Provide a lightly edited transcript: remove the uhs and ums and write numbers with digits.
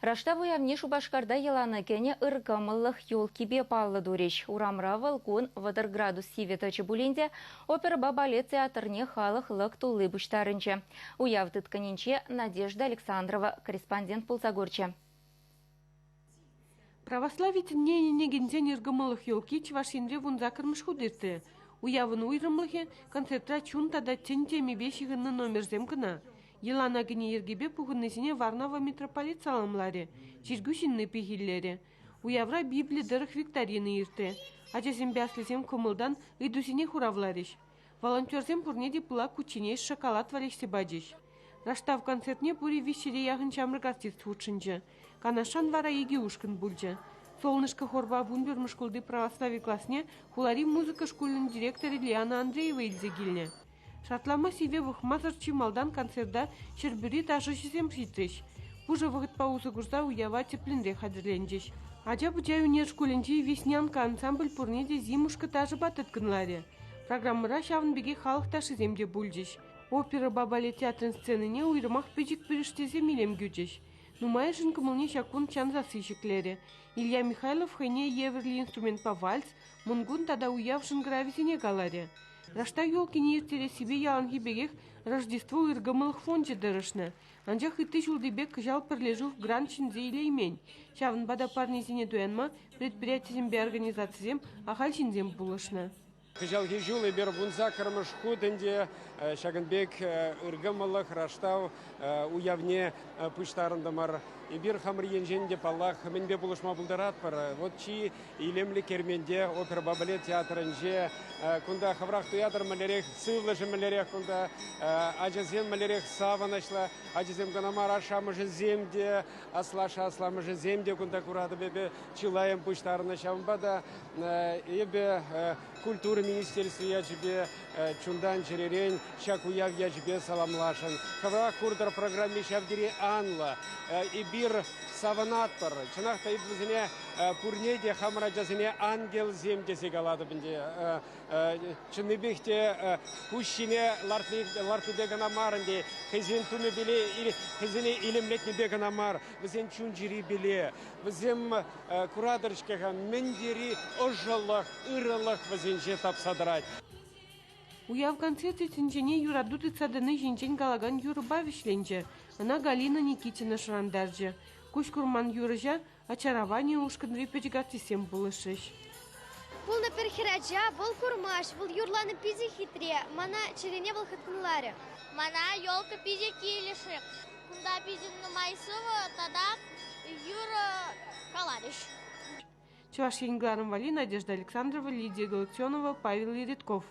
Раштав уявне Шупашкарта йӑлана кӗнӗ ыркӑмӑллӑх елкипе паллӑ турӗҫ. Урамра вӑл кун 30 градус сивӗ тӑчӗ пулин те оперӑпа балет театрне халӑх лӑк тулли пуҫтарӑнчӗ. Уяв тыткӑнӗнче Надежда Александрова корреспондент пулса курчӗ. Православи тӗнне ӗненекенсен ыркӑмӑллӑх елки Чӑваш Енре 18-мӗш хут иртрӗ. Уявӑн уйрӑмлӑхӗ – концертра чун тата тӗн темипе ҫыхӑннӑ номерсем кӑна. Йӑлана кӗнӗ йӗркепе пухӑннисене Варнава митрополит саламларӗ, чиркӳ ҫынни пехиллерӗ. Уявра Библи тӑрӑх викторина иртрӗ. Ачасемпе аслисем кӑмӑлтан ыйтусене хуравларӗҫ. Волонтерсем пурне те пылак кучченеҫ, шоколад валеҫсе пачӗҫ. Раштав концертне пурӗ виҫҫӗре яхӑн ҫамрӑк артист хутшӑнчӗ. Канашран вара икӗ ушкӑн пулчӗ. Солнышко хорпа 11-мӗш шкулти православи класне хулари музыка шкулӗн директорӗ Лиана Андреева илсе килнӗ. Шартлама сивве пӑхмасӑр чи малтан концерта Ҫӗрпӳри ташӑҫӑсем ҫитрӗҫ. Пушӑ вӑхӑтпа усӑ курса уява тӗплӗнрех хатӗрленчӗҫ. Ача-пӑча ӳнер шкулӗнчи «Веснянка» ансамбль пурне те «Зимушка» ташӑпа тыткӑнларӗ. Программӑра ҫавӑн пекех халӑх ташшисем те пулчӗҫ. Оперӑпа балет театрӗн сценине уйрӑмах пӗчӗк пирӗштисем илем кӳчӗҫ. Нумайӑшӗн кӑмӑлне ҫак кун чан сасси ҫӗклерӗ. Илья Михайлов хӑйне евӗрлӗ инструментпа вальс, Мӑнкун тата уяв шӑнкӑравӗсене каларӗ. Раштав елкине ирттерессипе яланхи пекех Рождество ыркӑмӑллӑх фончӗ тӑрӑшнӑ. Анчах ытти ҫулти пек кӑҫал пӗрлешӳ грант ҫӗнсе илеймен. Ҫавӑнпа та парнесене туянма предприятисемпе организацисем, ахаль ҫынсем пулӑшнӑ. Кӑҫалхи ҫул эпир 18-мӗш хут ӗнтӗ ҫакӑн пек ыркӑмӑллӑх Раштав уявне пуҫтарӑнтӑмӑр. Эпир хамӑр енчен те, паллах, мӗнпе пулӑшма пултаратпӑр. Вот чи илемлӗ керменте, оперӑпа балет театрӗнче кунта хӑвӑрах туятӑр мӗнлерех сывлӑшӗ мӗнлерех кунта, ачасем мӗнлерех савӑнӑҫлӑ. Ачасем кӑна мар, ашшӗ-амӑшӗсем те, аслашшӗ-асламӑшӗсем те кунта куратӑп эпӗ чылайӑн пуҫтарӑннӑ. Ҫавӑнпа та эпӗ культура министерстви ячӗпе чунтан-чӗререн ҫак уяв ячӗпе саламлашӑн. Хӑвӑрах куртӑр, программи ҫав тери анлӑ. Эпир савӑнатпӑр. Чӑнах та, эп вӗсене пурне те хамӑр ачасене ангелсем тесе калатӑп ӗнтӗ. Чӑннипех те куҫ ҫине лартнипе кӑна мар ӗнтӗ, хӑйсен тумӗпеле, хӑйсене илемлетнипе кӑна мар, вӗсен чун-чӗрипеле, вӗсем куратӑр-ҫке-ха, мӗн тери ӑшӑлӑх, ырӑлӑх вӗсенче тапса тӑрать. Уяв концерчӗ тӗнчене юрату тытса тӑни ҫинчен калакан юрӑпа вӗҫленчӗ. Ӑна Галина Никитина шӑрантарчӗ. Куҫ курман юрӑҫа Очарование ушкӑнри пӗчӗк артистсем пулӑшрӗҫ. Пулнӑ пӗр хӗрача, вӑл курмасть, вӑл юрланӑ питӗ хитре. Мана чӗрене вӑл хыткӑнларӗ. Мана елка питӗ килӗшрӗ. Кунта питӗ нумай сӑвӑ тата юрӑ каларӗҫ. Чӑваш Ен кӑларӑм валли Надежда Александрова, Лидия Галактионова, Павел Еретков.